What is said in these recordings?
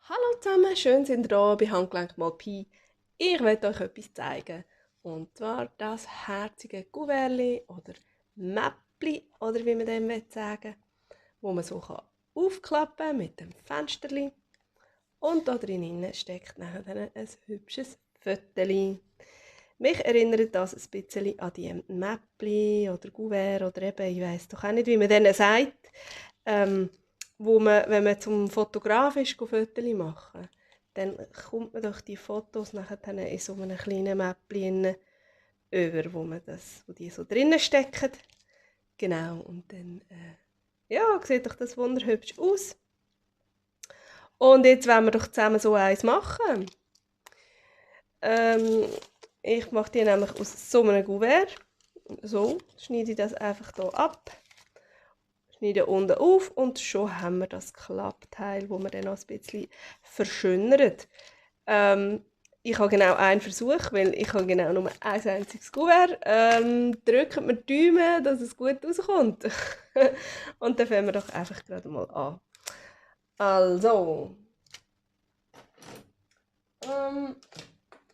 Hallo zusammen, schön sind ihr da bei Handgelenk mal Pi. Ich werde euch etwas zeigen. Und zwar das herzige Couvertli oder Mäppli oder wie man dem sagen will, wo man so aufklappen kann mit dem Fensterli. Und da drinnen steckt nachher ein hübsches Föteli. Mich erinnert das ein bisschen an die Mäppli oder Gouvert oder eben, ich weiss doch auch nicht, wie man denen sagt, wo man, wenn man zum Fotograf ist, Fotos machen, dann kommt man doch die Fotos nachher dann in so einem kleinen Mäppli über, wo die so drinnen stecken. Genau, und dann ja, sieht doch das wunderhübsch aus. Und jetzt wollen wir doch zusammen so eins machen. Ich mache die nämlich aus so einem Gouvert. So, schneide ich das einfach hier ab. Schneide unten auf und schon haben wir das Klappteil, wo wir dann noch ein bisschen verschönert. Ich habe genau einen Versuch, weil ich habe genau nur ein einziges Kuvert. Drückt mir die Daumen, dass es gut rauskommt. Und dann fangen wir doch einfach gerade mal an. Also,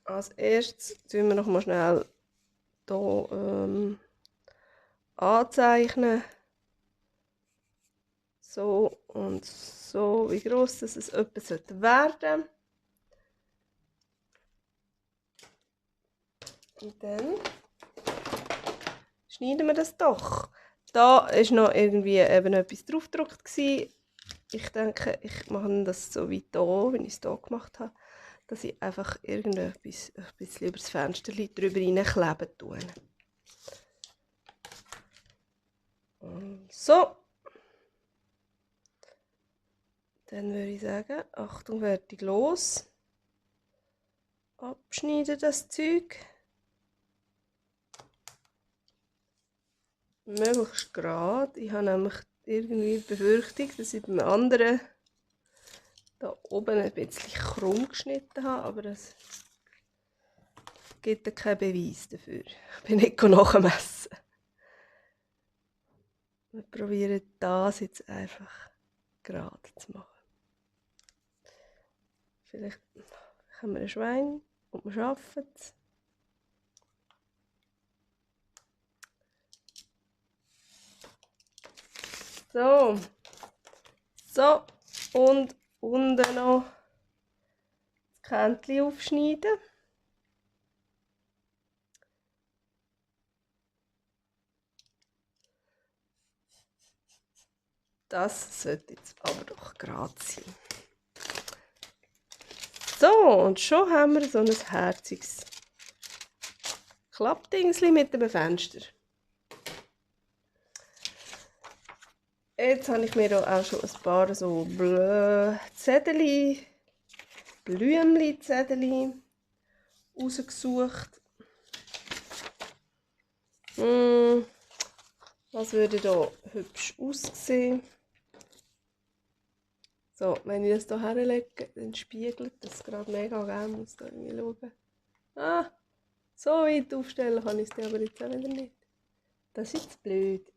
als erstes tun wir noch mal schnell hier anzeichnen. So und so, wie groß das es etwa werden sollte. Und dann schneiden wir das doch. Da war noch irgendwie eben etwas draufgedruckt. Ich denke, ich mache das so wie hier, wie ich es hier gemacht habe, dass ich einfach irgendetwas ein bisschen über das Fenster drüber hineinkleben tue. So. Dann würde ich sagen, Achtung, fertig, los. Abschneiden das Zeug. Möglichst gerade. Ich habe nämlich irgendwie die Befürchtung, dass ich beim anderen da oben ein bisschen krumm geschnitten habe, aber es gibt ja keinen Beweis dafür. Ich bin nicht nachmessen. Wir probieren das jetzt einfach gerade zu machen. Vielleicht haben wir ein Schwein und wir schaffen es. So. So. Und unten noch das Kännchen aufschneiden. Das sollte jetzt aber doch gerade sein. So, und schon haben wir so ein herziges Klappdingsli mit einem Fenster. Jetzt habe ich mir hier auch schon ein paar so Zettel, Blümchen-Zettel rausgesucht. Was würde hier hübsch aussehen? So, wenn ich das hier herlege, dann spiegelt das gerade mega, gell? Muss da irgendwie schauen. Ah, so weit aufstellen kann ich es aber jetzt auch wieder nicht. Das ist jetzt blöd.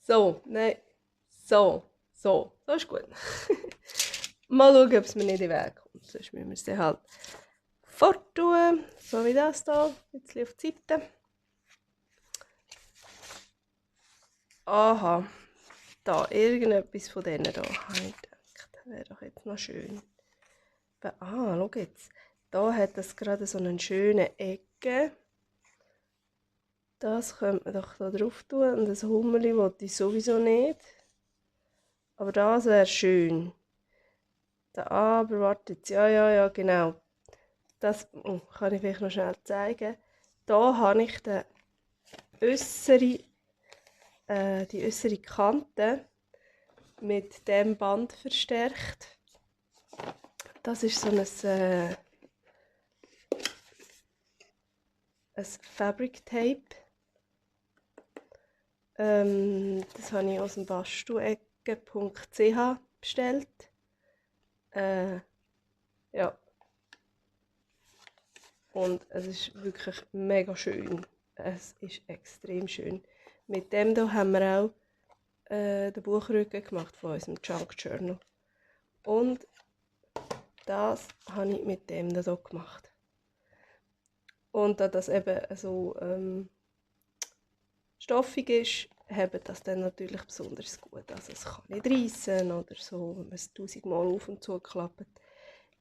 So, nein. So ist gut. Mal schauen, ob es mir nicht in den Weg kommt. Sonst müssen wir es dann halt forttun. So wie das hier. Jetzt auf die Seite. Aha. Da, irgendetwas von denen hier. Habe ich gedacht, wäre doch jetzt noch schön. Ah, schau jetzt. Da hat es gerade so eine schöne Ecke. Das könnte man doch da drauf tun. Und das Hummerli wollte ich sowieso nicht. Aber das wäre schön. Da, aber wartet, ja, genau. Das kann ich vielleicht noch schnell zeigen. Da habe ich die äußere Kante mit dem Band verstärkt. Das ist so ein Fabric Tape. Das habe ich aus dem bastuecke.ch bestellt. Ja. Und es ist wirklich mega schön. Es ist extrem schön. Mit dem hier haben wir auch den Buchrücken gemacht von unserem Junk Journal. Und das habe ich mit dem da so gemacht. Und da das eben so stoffig ist, hebt das dann natürlich besonders gut. Also es kann nicht reissen oder so, wenn man es 1000-mal auf und zu klappt.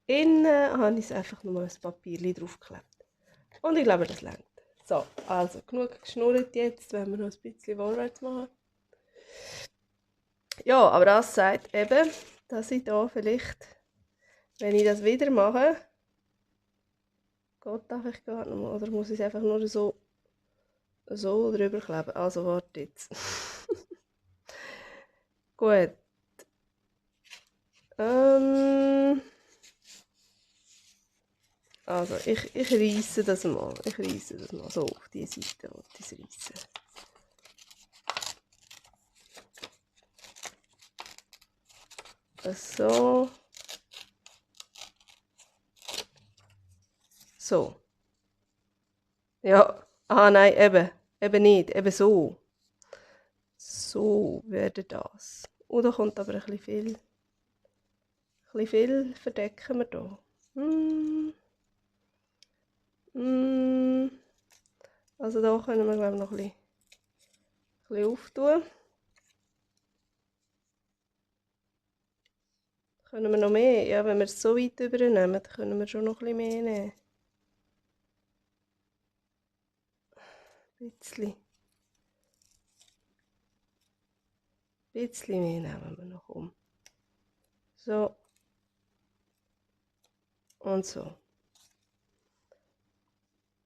Innen habe ich es einfach nur ein Papier draufgeklebt. Und ich glaube, das reicht. So, also genug geschnurrt jetzt, wenn wir noch ein bisschen vorwärts machen. Ja, aber das sagt eben, dass ich da vielleicht, wenn ich das wieder mache, geht darf ich gar nicht mehr, oder muss ich es einfach nur so drüber kleben? Also warte jetzt. Gut. Also ich reisse das mal. Ich reisse das mal so auf die Seite, wo ich es reisse. So. So. Ja. Ah nein, eben. Eben nicht. Eben so. So wäre das. Und da kommt aber ein bisschen viel verdecken wir da. Also da können wir glaube ich noch ein bisschen auftun. Können wir noch mehr? Ja, wenn wir es so weit übernehmen, dann können wir schon noch ein bisschen mehr nehmen. Ein bisschen mehr nehmen wir noch um. So. Und so.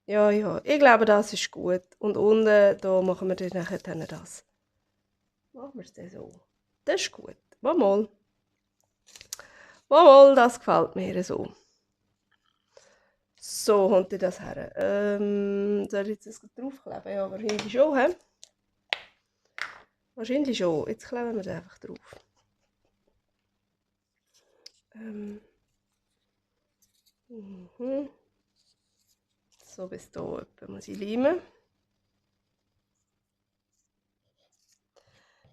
Ja, ja, ich glaube, das ist gut. Und unten, da machen wir dann nachher das. Machen wir es dann so. Das ist gut. Mal. Mal, das gefällt mir so. So kommt ihr das her. Soll ich jetzt das draufkleben? Ja, wahrscheinlich schon, hä? Wahrscheinlich schon. Jetzt kleben wir es einfach drauf. So bis hier etwa muss ich leimen.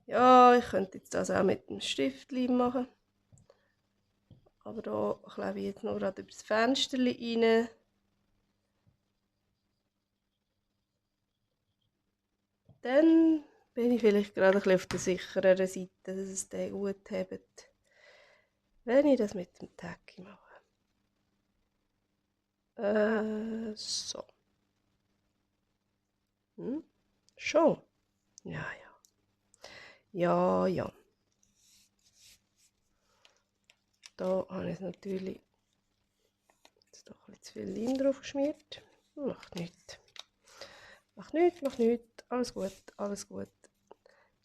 Ja, ich könnte jetzt das auch mit dem Stiftleim machen. Aber da klebe ich jetzt noch gerade über das Fenster rein. Dann bin ich vielleicht gerade ein bisschen auf der sichereren Seite, dass es den gut hebt, wenn ich das mit dem Tacki mache. So. Schon? Ja, ja. Ja, ja. Da habe ich natürlich jetzt doch ein bisschen zu viel Leim drauf geschmiert. Macht nichts. Macht nichts, macht nichts. Alles gut, alles gut.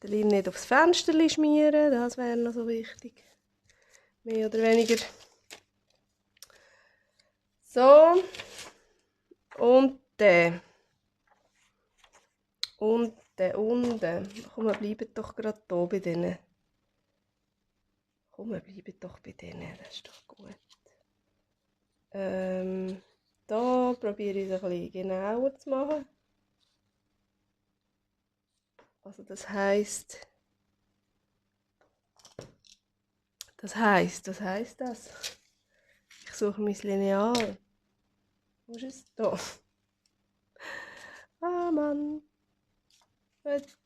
Den Leim nicht aufs Fenster schmieren, das wäre noch so wichtig. Mehr oder weniger. So. Und der. Und der unten. Komm, wir bleiben doch gerade hier bei denen. Komm, wir bleiben doch bei denen. Das ist doch gut. Da probiere ich es ein bisschen genauer zu machen. Also das heisst. Was heisst das? Ich suche mein Lineal. Wo ist es? Da. Ah Mann. Gut.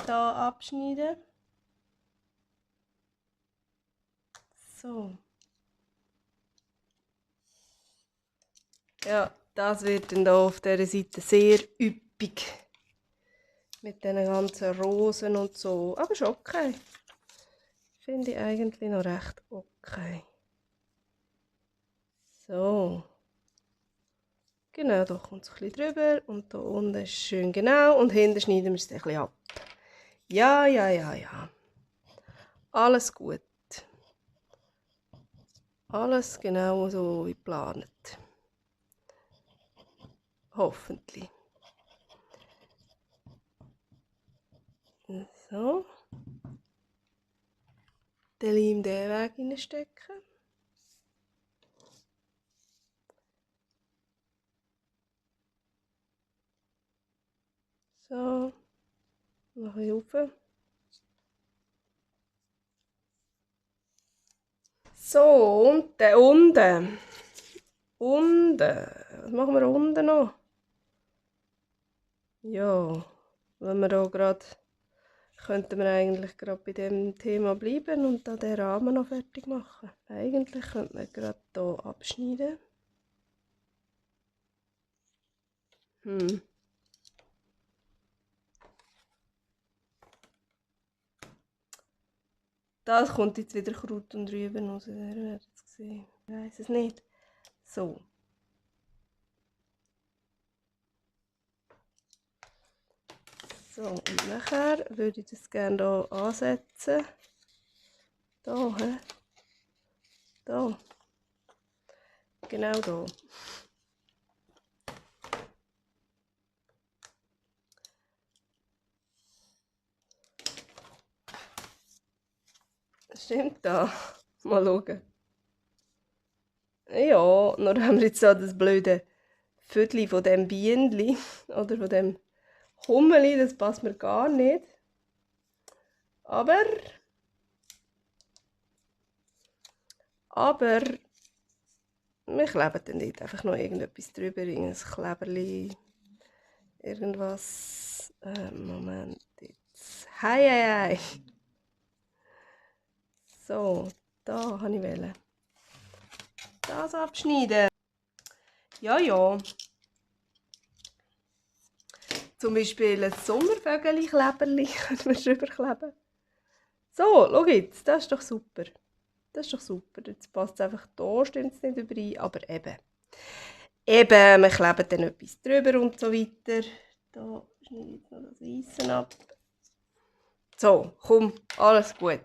Da abschneiden. So. Ja, das wird dann hier auf dieser Seite sehr üppig. Mit diesen ganzen Rosen und so. Aber ist okay. Finde ich eigentlich noch recht okay. So. Genau, da kommt es ein bisschen drüber. Und da unten ist schön genau. Und hinten schneiden wir es ein bisschen ab. Ja, ja, ja, ja. Alles gut. Alles genau so wie geplant. Hoffentlich. So. Den Leim den Weg reinstecken. So. Noch ein bisschen rauf. So, und der unten. Unten. Was machen wir unten noch? Ja, wenn wir da gerade, könnten wir eigentlich gerade bei dem Thema bleiben und da den Rahmen noch fertig machen. Eigentlich könnte man gerade hier abschneiden. Das kommt jetzt wieder Kraut und Rüben raus. Ihr werdet es sehen. Ich weiss es nicht. So. So, und nachher würde ich das gerne hier ansetzen. Da, hä? Da. Genau da. Stimmt da? Mal schauen. Ja, nur haben wir jetzt so das blöde Viertel von dem Bienenli oder von dem Hummeli, das passt mir gar nicht. Aber wir kleben dann dort einfach noch irgendetwas drüber, irgendein Kleberli, irgendwas. Moment, jetzt. Hei, hei, hei. So, da habe ich wählen. Das abschneiden. Ja, ja. Zum Beispiel ein Sommervögeli-Kleberli können wir drüber kleben. So, schau jetzt, das ist doch super. Das ist doch super. Jetzt passt es einfach da, stimmt es nicht überein, aber eben. Eben, wir kleben dann etwas drüber und so weiter. Da schneide ich jetzt noch das Weissen ab. So, komm, alles gut.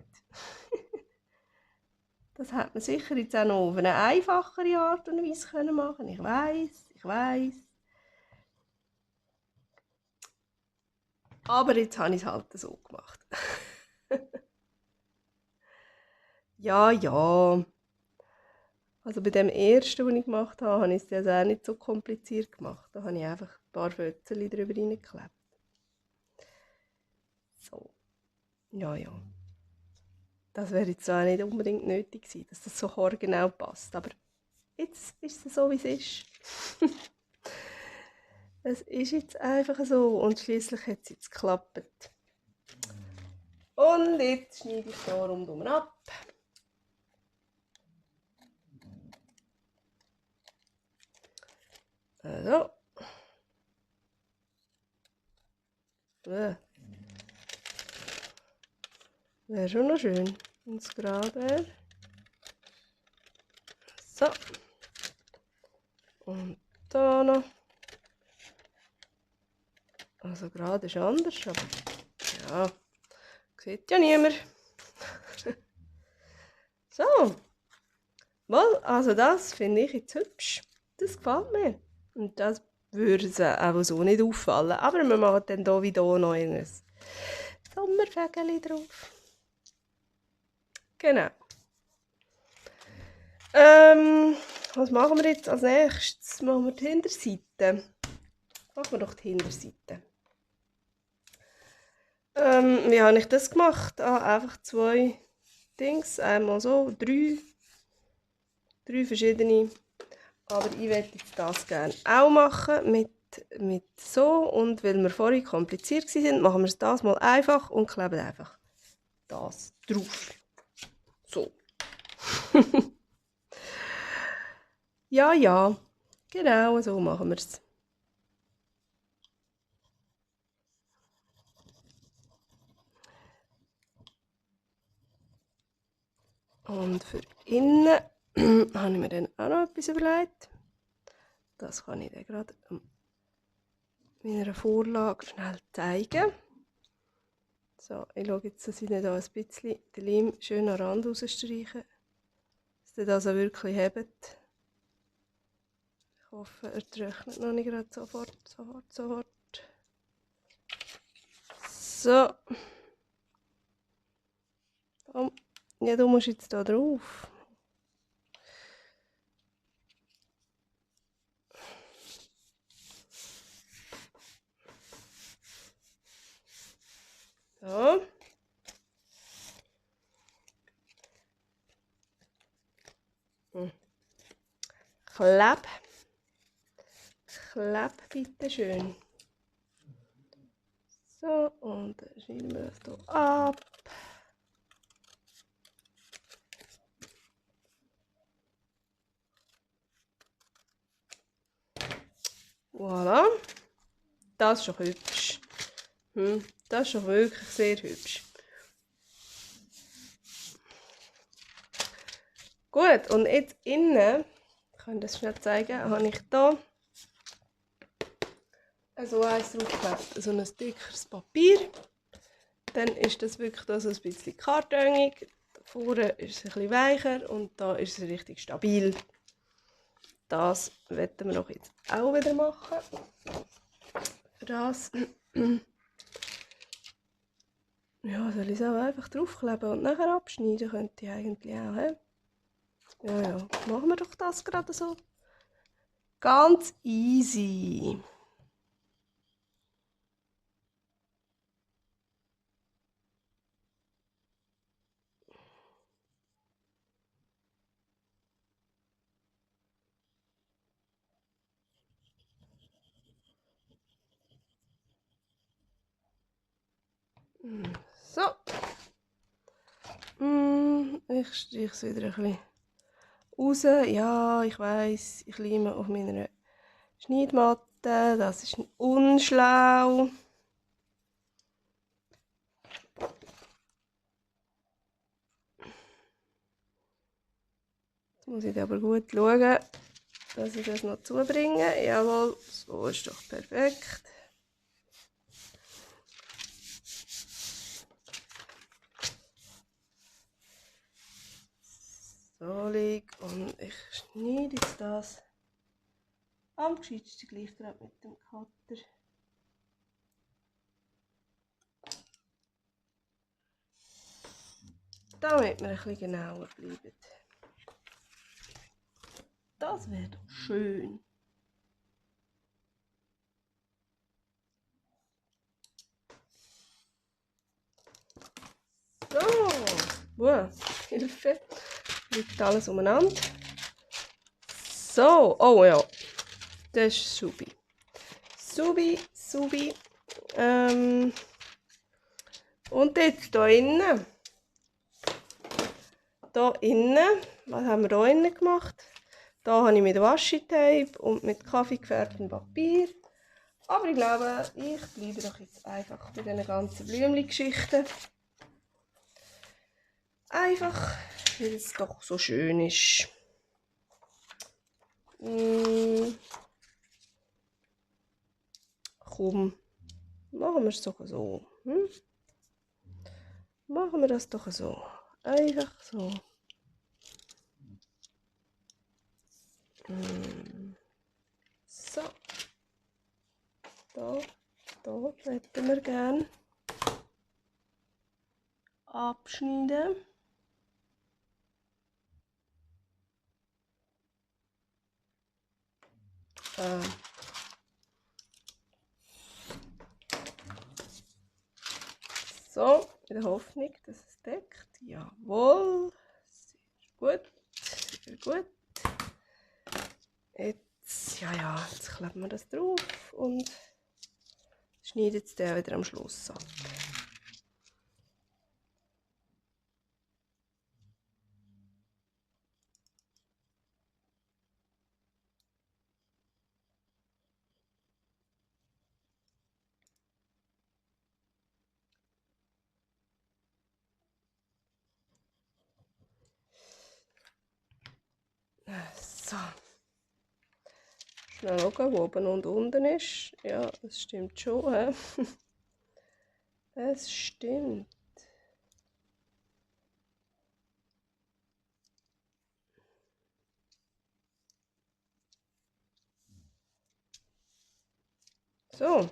Das hätte man sicher jetzt auch noch auf eine einfachere Art und Weise machen können. Ich weiss. Aber jetzt habe ich es halt so gemacht. Ja, ja. Also bei dem ersten, den ich gemacht habe, habe ich es also auch nicht so kompliziert gemacht. Da habe ich einfach ein paar Fötzchen drüber reingeklebt. So. Ja, ja. Das wäre jetzt auch nicht unbedingt nötig gewesen, dass das so haargenau passt. Aber jetzt ist es so, wie es ist. Es ist jetzt einfach so und schließlich hat es jetzt geklappt. Und jetzt schneide ich hier rundum ab. Also. Wäre schon noch schön, wenn es gerade wäre. So. Und da noch. Also gerade ist anders, aber ja, sieht ja niemand. So. Mal, also das finde ich jetzt hübsch. Das gefällt mir. Und das würde es auch so nicht auffallen. Aber wir machen dann hier wie hier noch ein Sommervögel drauf. Genau. Was machen wir jetzt als nächstes? Machen wir die Hinterseite. Machen wir doch die Hinterseite. Wie habe ich das gemacht? Einfach 2 Dings. Einmal so, 3 verschiedene. Aber ich werde jetzt das gerne auch machen mit so. Und weil wir vorhin kompliziert waren, machen wir es das mal einfach und kleben einfach das drauf. So. Ja, ja. Genau, so machen wir es. Und für innen habe ich mir dann auch noch etwas überlegt. Das kann ich dann gerade meiner Vorlage schnell zeigen. So, ich schaue jetzt, dass ich nicht da ein bisschen den Leim schön am Rand rausstreiche. Dass ihr das auch wirklich habt. Ich hoffe, er trocknet noch nicht gerade sofort. So. Ja, du musst jetzt da drauf. So. Kleb. Kleb bitte schön. So, und dann schneiden wir das hier ab. Voilà. Das ist schon hübsch. Das ist schon wirklich sehr hübsch. Gut, und jetzt innen, ich kann das schnell zeigen, habe ich hier so eins draufgeklebt, so ein dickeres Papier. Dann ist das wirklich da so ein bisschen kartonig. Vorne ist es ein bisschen weicher und da ist es richtig stabil. Das werden wir doch jetzt auch wieder machen. Für das ja, soll ich es auch einfach draufkleben und nachher abschneiden, könnte ich eigentlich auch. He? Ja, machen wir doch das gerade so. Ganz easy. So. Ich streiche es wieder ein bisschen raus. Ja, ich weiss, ich liege auf meiner Schneidmatte. Das ist unschlau. Jetzt muss ich aber gut schauen, dass ich das noch zubringe. Jawohl, so ist doch perfekt. So liegt und ich schneide jetzt das am gescheitsten gleich gerade mit dem Cutter. Damit wir ein bisschen genauer bleiben. Das wäre doch schön. So, wow, Hilfe, liegt alles umeinander. So, oh ja, das ist subi. Subi. Und jetzt hier innen. Hier innen, was haben wir hier innen gemacht? Hier habe ich mit Washi-Tape und mit Kaffee gefärbtem Papier. Aber ich glaube, ich bleibe doch jetzt einfach bei diesen ganzen Blümchen-Geschichten. Einfach, weil es doch so schön ist. Komm, machen wir es doch so. Machen wir das doch so. Einfach so. So. Da hätten wir gerne abschneiden. So, in der Hoffnung, dass es deckt. Jawohl. Sehr gut. Sehr gut. Jetzt, jetzt kleben wir das drauf und schneiden es dann wieder am Schluss ab. So. Schnell schauen, wo oben und unten ist. Ja, das stimmt schon. Das stimmt. So.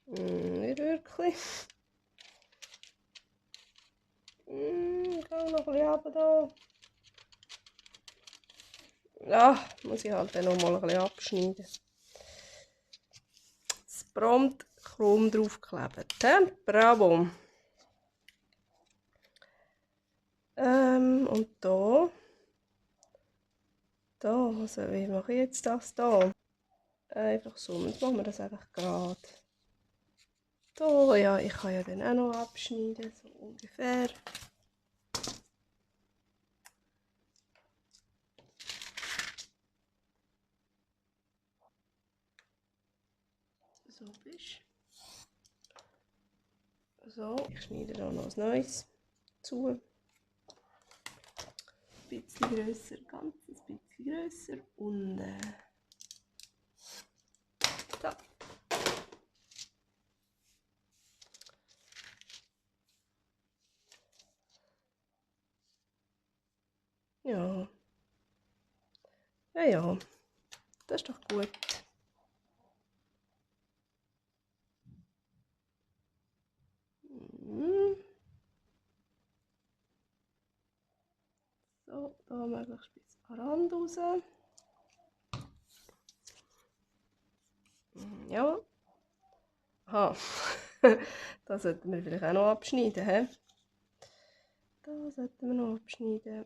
Nicht wirklich. Ich gehe noch ein bisschen runter da. Ja, muss ich halt dann noch mal ein bisschen abschneiden. Das prompt krumm draufkleben. Bravo. Und da, also wie mache ich jetzt das da? Einfach so, und jetzt machen wir das einfach gerade. Da, ja, ich kann ja dann auch noch abschneiden, so ungefähr. So bist. So, ich schneide da noch ein neues zu. Ein bisschen grösser, ganz ein bisschen grösser und da. Ja. Ja, ja. Das ist doch gut. So, da möglichst bis an den Rand raus. Ja. Aha. Da sollten wir vielleicht auch noch abschneiden. He? Da sollten wir noch abschneiden.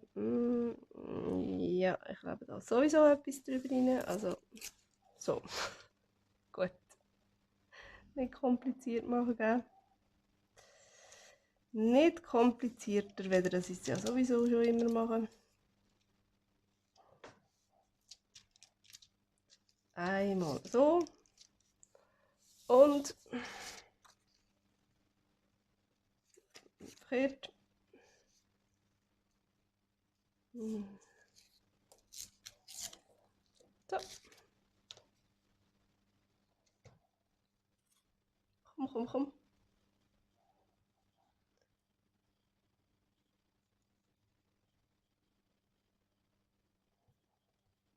Ja, ich glaube, da ist sowieso etwas drüber rein. Also, so. Gut. Nicht kompliziert machen, gell? Nicht komplizierter, weder das ist ja sowieso schon immer machen. Einmal so. Und verkehrt. So. Komm, komm, komm.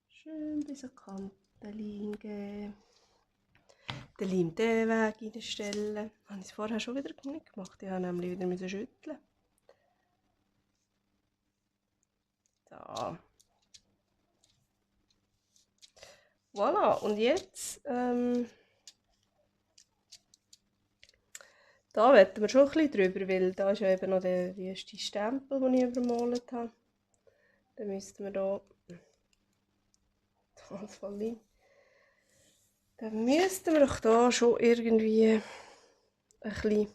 Schön bis an die Kanten geben. Den Leim den Weg reinstellen. Habe ich es vorher schon wieder nicht gemacht. Ich musste nämlich wieder schütteln. So. Voilà. Und jetzt da wetten wir schon ein bisschen drüber, weil da ist ja eben noch der wüste Stempel, den ich übermalt habe. Dann müssten wir da das voll rein. Dann müssten wir doch da schon irgendwie ein bisschen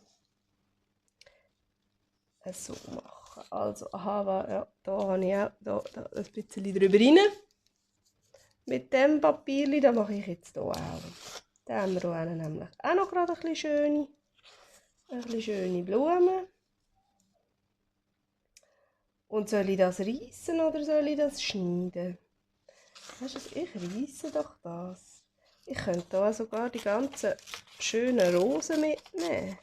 so machen. Also, aha, ja, da habe ich auch da ein bisschen drüber rein. Mit dem Papier, das mache ich jetzt hier auch. Da haben wir hier nämlich auch noch gerade ein bisschen schöne Blumen. Und soll ich das reissen oder soll ich das schneiden? Weißt du, ich reisse doch das. Ich könnte hier sogar die ganzen schönen Rosen mitnehmen.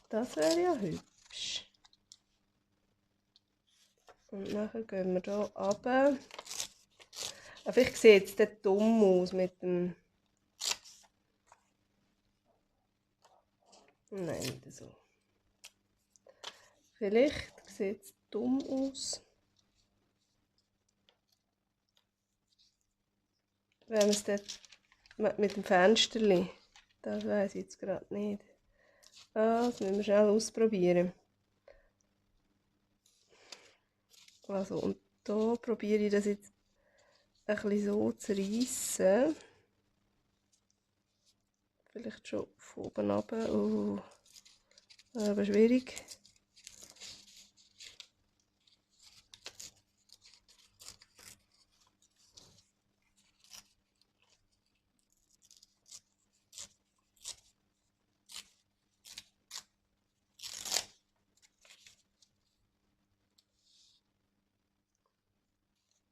Das wäre ja hübsch. Und nachher gehen wir hier runter. Aber vielleicht sieht es dort dumm aus mit dem... Nein, nicht so. Vielleicht sieht es dumm aus. Wenn wir es dort mit dem Fensterli... Das weiss ich jetzt gerade nicht. Das müssen wir schnell ausprobieren. Also, und hier probiere ich das jetzt ein bisschen so zu reissen. Vielleicht schon von oben runter. Oh, aber schwierig.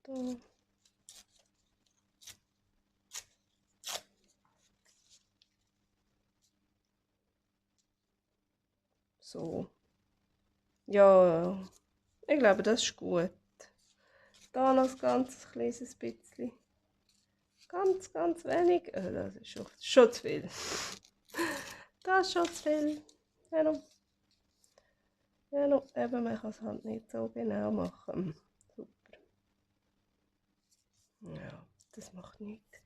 Da. So. Ja, ich glaube, das ist gut. Da noch ein ganz kleines bisschen. Ganz, ganz wenig. Das ist schon zu viel. Das ist schon zu viel. Ja, no, eben, man kann es halt nicht so genau machen. Super. Ja, das macht nichts.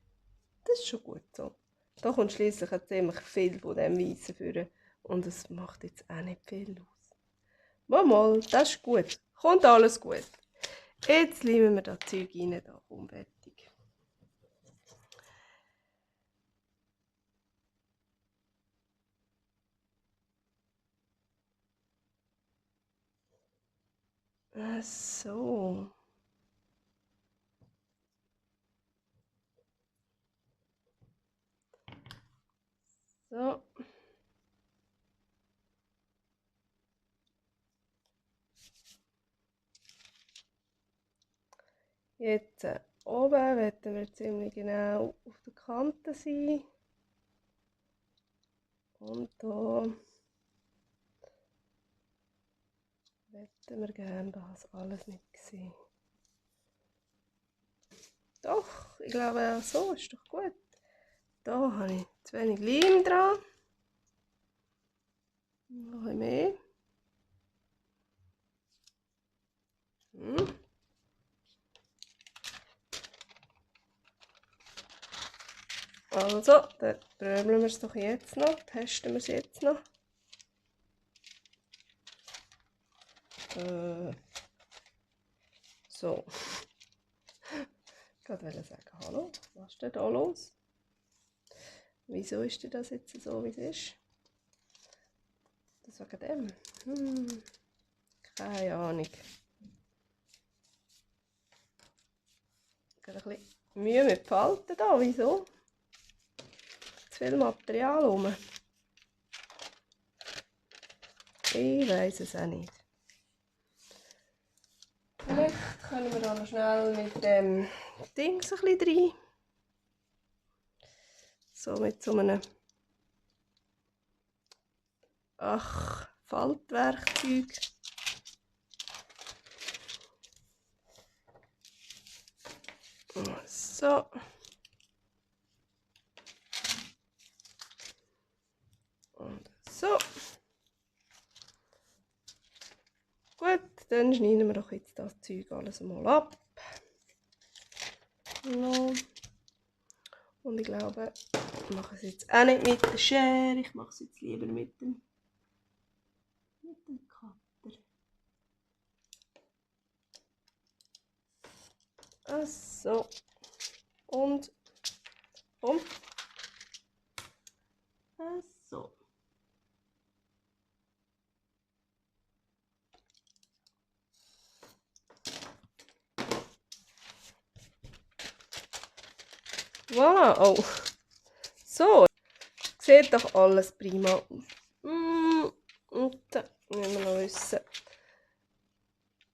Das ist schon gut so. Da kommt schliesslich ziemlich viel von dem Weißen führen. Und es macht jetzt auch nicht viel aus. Mal, das ist gut. Kommt alles gut. Jetzt leimen wir das Zeug rein, da komm, fertig. So. So. Jetzt oben werden wir ziemlich genau auf der Kante sein. Und da hätten wir gerne das alles nicht sehen. Doch, ich glaube, so ist doch gut. Da habe ich zu wenig Leim dran. Noch ein bisschen mehr. Also, dann brömeln wir es doch jetzt noch, testen wir es jetzt noch. So. Ich wollte sagen, hallo, was ist denn da los? Wieso ist denn das jetzt so, wie es ist? Das wegen dem? Keine Ahnung. Ich habe ein bisschen Mühe mit Falten da, wieso? Zu viel Material rum. Ich weiss es auch nicht. Vielleicht können wir da noch schnell mit dem Dings ein bisschen rein. So mit so einem Faltwerkzeug. So. Und so. Gut, dann schneiden wir doch jetzt das Zeug alles mal ab. No. Und ich glaube, ich mache es jetzt auch nicht mit der Schere, ich mache es jetzt lieber mit dem Cutter. So. Und komm. So. Voilà. Oh. So. Sieht doch alles prima aus. Und dann müssen wir noch wissen,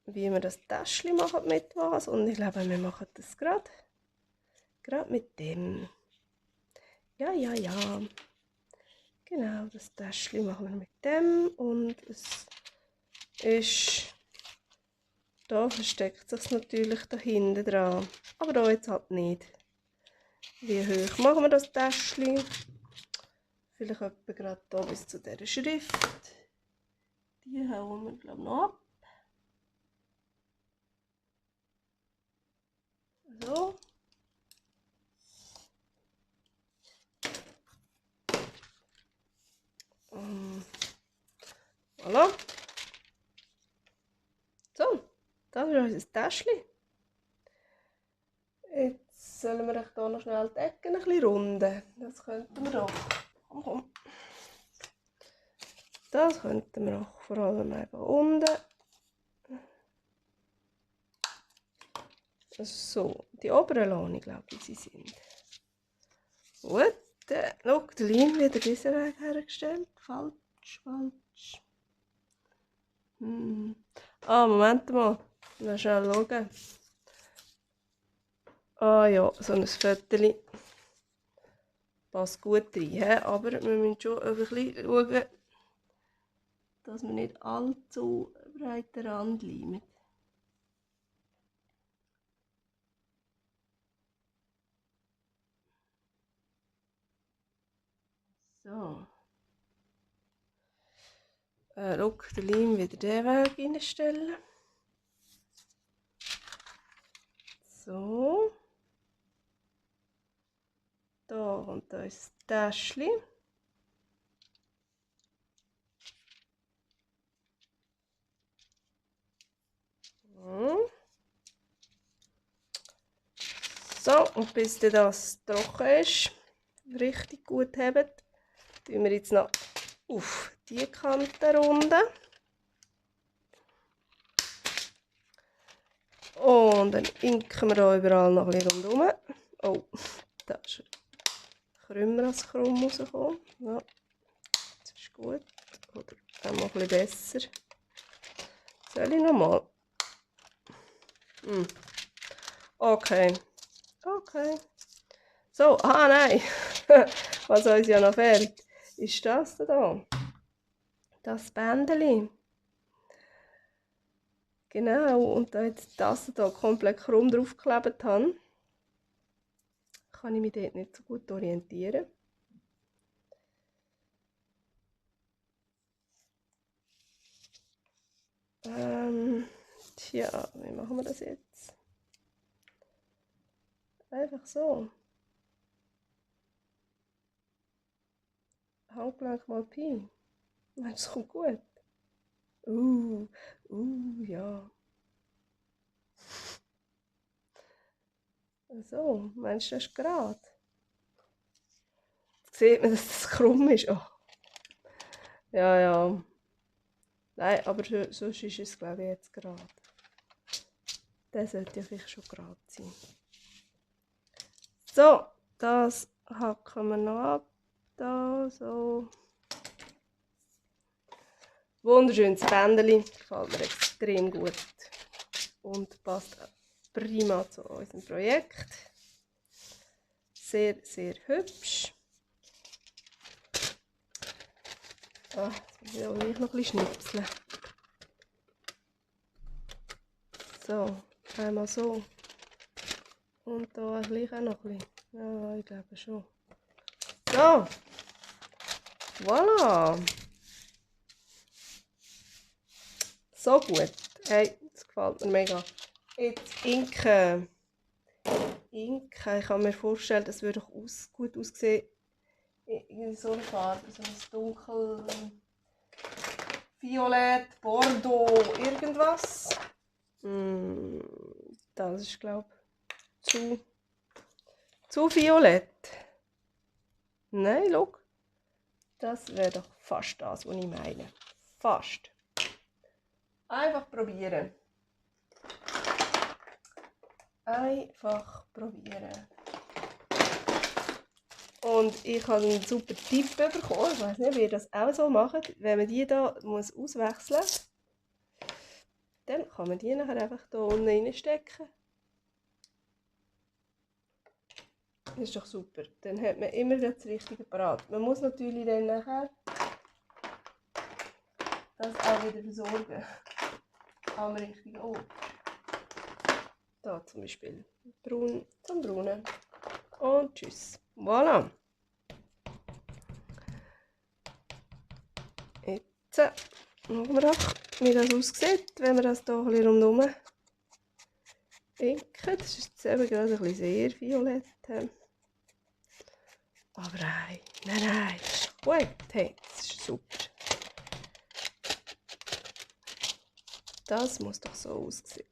wie wir das Täschchen machen mit was. Und ich glaube, wir machen das gerade mit dem. Ja. Genau, das Täschchen machen wir mit dem. Und es ist... Da versteckt sich natürlich da hinten dran. Aber da jetzt halt nicht. Wie hoch machen wir das Täschchen? Vielleicht etwa gerade da bis zu dieser Schrift. Die hauen wir, glaube ich, noch ab. So. Voilà. So, das ist unser Täschchen. Jetzt sollen wir hier noch schnell die Ecken ein bisschen runden. Das könnten wir doch. Komm. Das könnten wir auch vor allem eben unten. So, die oberen Lohne, glaube ich, sie sind. Gut, schau, der Leim wieder diesen Weg hergestellt. Falsch. Moment mal. Mal schnell schauen. Ja, so ein Viertel passt gut rein. Aber wir müssen schon ein bisschen schauen, dass wir nicht allzu breiten Rand leimen. So. Schau, den Leim wieder den Weg reinstellen. So. Da kommt unser Täschchen. So, und bis dann das trocken ist, richtig gut haben, tun wir jetzt noch auf die Kante runden. Und dann inken wir hier überall noch ein bisschen rundherum. Oh, da ist krümmer als krumm rausgekommen. Ja, das ist gut. Oder auch noch ein bisschen besser. Soll ich nochmal? Okay. Okay. So, nein. Was uns ja noch fehlt, ist das da. Das Bändeli. Genau, und da jetzt das hier komplett krumm draufgeklebt habe, kann ich mich dort nicht so gut orientieren. Tja, wie machen wir das jetzt? Einfach so. Handgelenk mal Pi. Meinst du, das kommt gut? Ja. So, meinst du, das ist gerade? Jetzt sieht man, dass das krumm ist. Oh. Ja, ja. Nein, aber sonst ist es, glaube ich, jetzt gerade. Der sollte ja vielleicht schon gerade sein. So, das hacken wir noch ab. Da, so. Wunderschönes Bändeli. Gefällt mir extrem gut. Und passt prima zu unserem Projekt. Sehr, sehr hübsch. Jetzt muss ich auch gleich noch ein bisschen schnipseln. So, einmal so. Und da gleich auch noch ein bisschen. Ja, ich glaube schon. So. Voilà. So gut. Hey, das gefällt mir mega. Jetzt Inken. Ich kann mir vorstellen, das würde doch gut aussehen in so einer Farbe. So ein dunkel Violett, Bordeaux, irgendwas. Das ist, glaube ich, zu violett. Nein, schau. Das wäre doch fast das, was ich meine. Fast. Einfach probieren. Einfach probieren. Und ich habe einen super Tipp bekommen. Ich weiß nicht, wie ihr das auch so macht. Wenn man die hier auswechseln muss, dann kann man die nachher einfach hier unten reinstecken. Das ist doch super. Dann hat man immer das Richtige parat. Man muss natürlich dann nachher das auch wieder versorgen. Am richtigen Ort. Da zum Beispiel braun zum Braunen. Und tschüss. Voilà. Jetzt schauen wir doch, wie das aussieht, wenn wir das hier ein bisschen rundherum inken. Das ist jetzt eben gerade ein bisschen sehr violett. Aber nein, das ist gut. Hey, das ist super. Das muss doch so aussehen.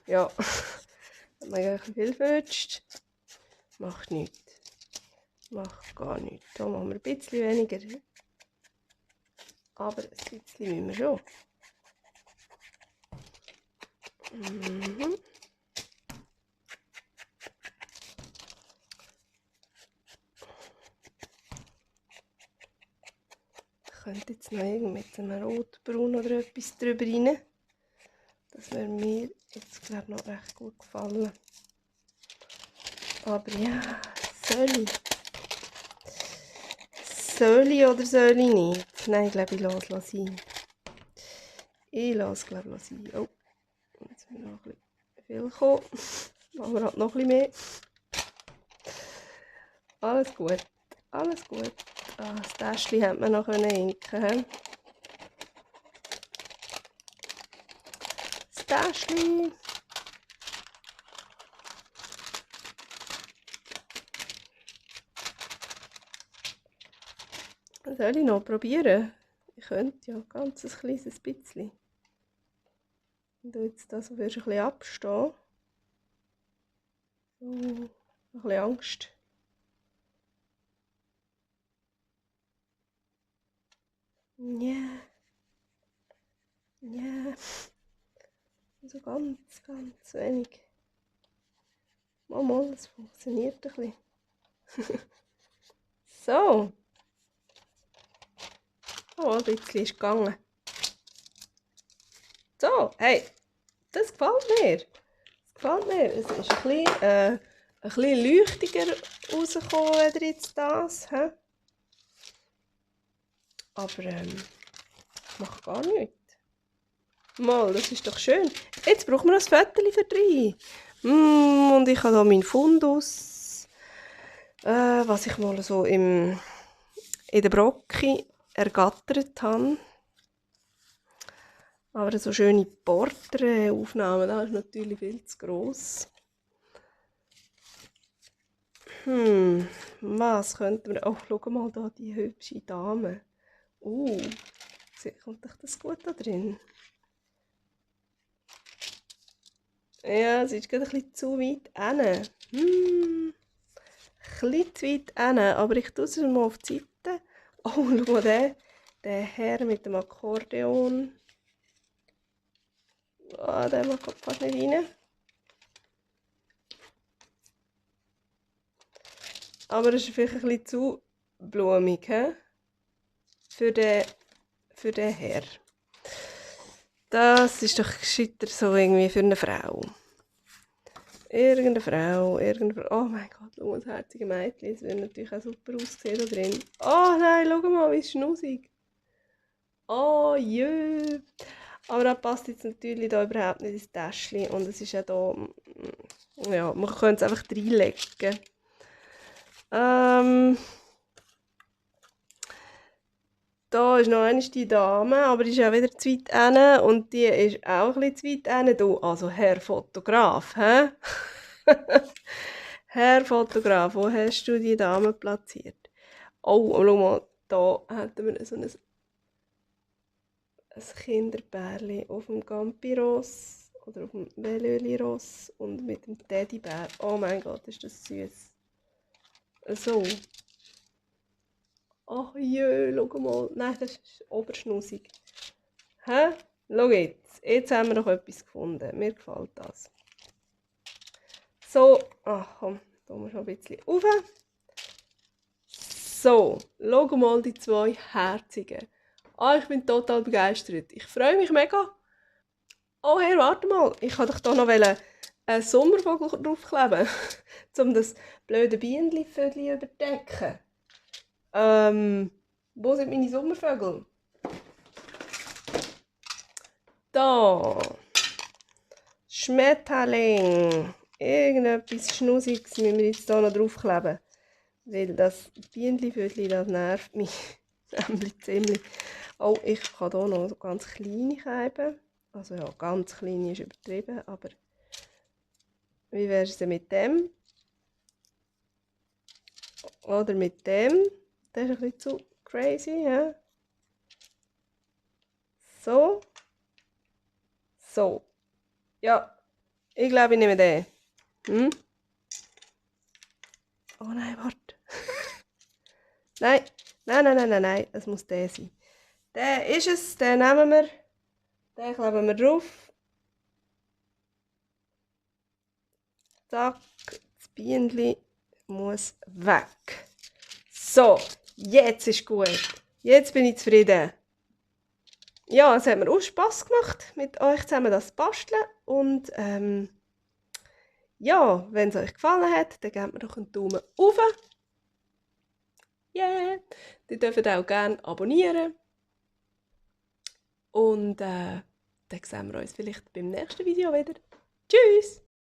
Ja. Hat man ein viel verrutscht. Macht nichts. Macht gar nichts. Hier machen wir ein bisschen weniger. Aber ein bisschen müssen wir schon. Ich könnte jetzt noch mit einem Rotbraun oder etwas drüber rein. Das würde mir jetzt, glaube ich, noch recht gut gefallen. Aber ja, soll ich oder soll ich nicht? Nein, ich glaube, ich lasse es sein. Ich lasse es, glaube ich, sein. Oh, jetzt sind wir noch ein bisschen viel gekommen. Machen wir halt noch ein bisschen mehr. Alles gut, alles gut. Das Täschchen hätte man noch inken. Das Täschchen. Soll ich noch probieren? Ich könnte ja ganz ein kleines bisschen. Und jetzt das würde ein bisschen abstehen. So, ein bisschen Angst. Ja. Ja. So ganz, ganz wenig. Mal, das funktioniert ein bisschen. So. Oh, ein bisschen ist gegangen. So, hey, das gefällt mir. Das gefällt mir. Es ist ein bisschen leuchtiger rausgekommen, wieder jetzt das. He? Aber macht gar nichts. Mal, das ist doch schön. Jetzt brauchen wir ein Foto für drei. Und ich habe hier meinen Fundus, was ich mal so in der Brocke ergattert habe. Aber so schöne Porträtaufnahmen, das ist natürlich viel zu gross. Was könnten wir... Oh, schau mal da, die hübsche Dame. Kommt doch das gut da drin? Ja, sie ist gerade ein bisschen zu weit hin. Ein bisschen zu weit hin, aber ich tue sie mal auf die Seite. Oh, schau mal der Herr mit dem Akkordeon. Oh, der macht fast nicht rein. Aber es ist vielleicht ein bisschen zu blumig, he? Für den Herr. Das ist doch gescheiter so irgendwie für eine Frau. Irgendeine Frau. Oh mein Gott, schau mal, das herzige Mädchen. Das würde natürlich auch super aussehen da drin. Oh nein, schau mal, wie schnussig. Oh jö. Aber das passt jetzt natürlich da überhaupt nicht ins Täschchen. Und es ist ja da... Ja, man könnte es einfach reinlegen. Da ist noch einmal die Dame, aber die ist auch wieder zu weit hin. Und die ist auch ein bisschen zu weit hin. Du, also Herr Fotograf, hä? Herr Fotograf, wo hast du die Dame platziert? Oh, schau mal, da hätten wir so ein Kinderbärli auf dem Gampiross oder auf dem Velöli-Ross und mit dem Teddybär. Oh mein Gott, ist das süß. So. Ach jö, schau mal. Nein, das ist oberschnussig. Hä? Schau jetzt. Jetzt haben wir noch etwas gefunden. Mir gefällt das. So. Ach komm, da muss noch ein bisschen rauf. So. Schau mal die zwei herzigen. Ich bin total begeistert. Ich freue mich mega. Oh hey, warte mal. Ich wollte doch hier noch einen Sommervogel draufkleben. Um das blöde Bienenvögel zu überdecken. Wo sind meine Sommervögel? Da. Schmetterling. Irgendetwas Schnussiges müssen wir jetzt hier noch draufkleben. Weil das Bienenvögel, das nervt mich nämlich ziemlich. Oh, ich kann hier noch so ganz kleine kleben. Also ja, ganz klein ist übertrieben, aber wie wäre es denn mit dem? Oder mit dem? Das ist ein bisschen zu crazy, ja? So. So. Ja, ich glaube, ich nehme den. Oh nein, warte. Nein, es muss der sein. Der ist es, den nehmen wir. Den kleben wir drauf. Zack, das Bienenli muss weg. So, jetzt ist gut. Jetzt bin ich zufrieden. Ja, es hat mir auch Spass gemacht, mit euch zusammen das zu basteln. Und ja, wenn es euch gefallen hat, dann gebt mir doch einen Daumen hoch. Yeah! Ihr dürft auch gerne abonnieren. Und dann sehen wir uns vielleicht beim nächsten Video wieder. Tschüss!